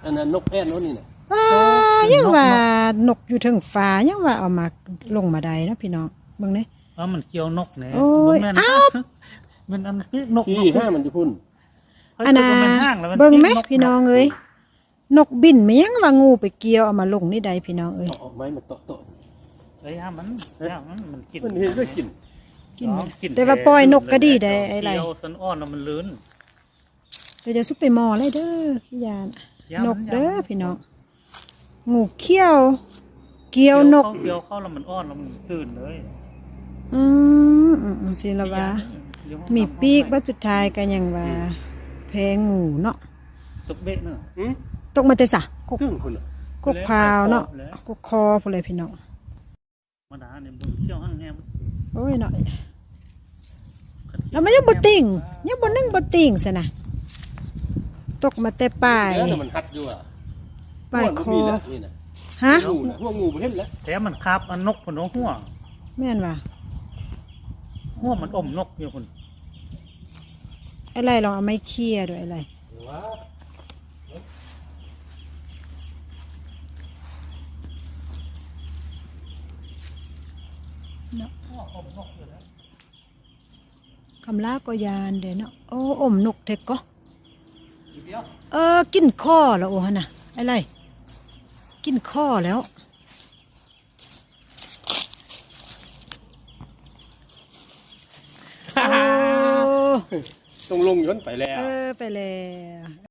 ອັນນັ້ນນົກແອ່ນໂນ້ນນີ້ນະ ອ້າ ຍັງວ່ານົກຢູ່ເທິງຟ້າ ຍັງວ່າເອົາມາລົງມາໄດ້ເນາະພີ່ນ້ອງ ເບິ່ງເດ້. ອ້າ ມັນກ່ຽວນົກແດ່. ໂອ້ຍ ບໍ່ແມ່ນ ອ້າວ ແມ່ນອັນປີກນົກ ທີ່ຫ້າມັນຢູ່ພຸ້ນ ອັນນ່າ ເບິ່ງແມະພີ່ນ້ອງເອີຍ ນົກບິນ ແມ່ນຫຍັງວ່າງູໄປກ່ຽວເອົາມາລົງນີ້ໄດ້ພີ່ນ້ອງເອີຍ. ເອົາໄມ້ມາເຕາະໆ ເອີຍ ຢ່າມັນ ຢ່າມັນ ມັນກິນ ມັນເຮັດໄດ້ກິນ ກິນ ແຕ່ວ່າປ່ອຍນົກກໍດີໄດ໋ ໄອ້ໄລ ກ່ຽວສັນອ່ອນແລ້ວມັນລື່ນ. ແຕ່ຢ່າສຸກໄປໝໍ້ເລີຍເດີ ຢ້ານ ຢ້ານນົກເດີພີ່ນ້ອງ ງູຂຽວ ກ່ຽວນົກ ກ່ຽວເຂົ້າ ກ່ຽວເຂົ້າແລ້ວມັນອ່ອນ ແລ້ວມັນຕື່ນເລີຍ. ອືມ ອືມ ອືມ ຊິລະວ່າ ມີປີກ ບັດສຸດທ້າຍກໍຍັງວ່າ ອືມ ແພງງູເນາະ. ຕົກເບະເນາະ ອືມ ຕົກມາແຕ່ໃສ? ກົກ ກົກພາວເນາະ ກົກຄໍພຸ້ນແຫຼະພີ່ນ້ອງ. ທຳມະດານີ້ເບິ່ງຂຽວຫາງແຮມ ໂອ້ຍເນາະ ແລ້ວມັນຍັງບໍ່ຕິ່ງ ຍັງບໍ່ໜຶ່ງບໍ່ຕິ່ງຊັ້ນນະ ຕົກມາແຕ່ປາຍ ແລ້ວມັນຮັດຢູ່ວ່າ ປາຍຄໍ ຫົວມັນມີແລ້ວນີ້ນະ ຮະ ຫົວງູນະ ຫົວງູບໍ່ເຫັນແລ້ວ ແຖມມັນຄາບອັນນົກພຸ້ນເນາະ ຫົວ ແມ່ນຫວາ ຫົວມັນອົມນົກຢູ່ພຸ້ນ. ໄອ້ໄລລອງເອົາໄມ້ເຄຍດູໄອ້ໄລ ເນາະ ຄຳລາກໍຢ້ານເດ້ເນາະ. ໂອ້ ອົມນົກແທ້ກໍ ເອີ ກິນຄໍແລ້ວ ໂອ້ ຫັ້ນນະ ໄອ້ໄລ ກິນຄໍແລ້ວ. ໂອ້ ຕ້ອງລົງຍົນໄປແລ້ວ ເອີ ໄປແລ້ວ.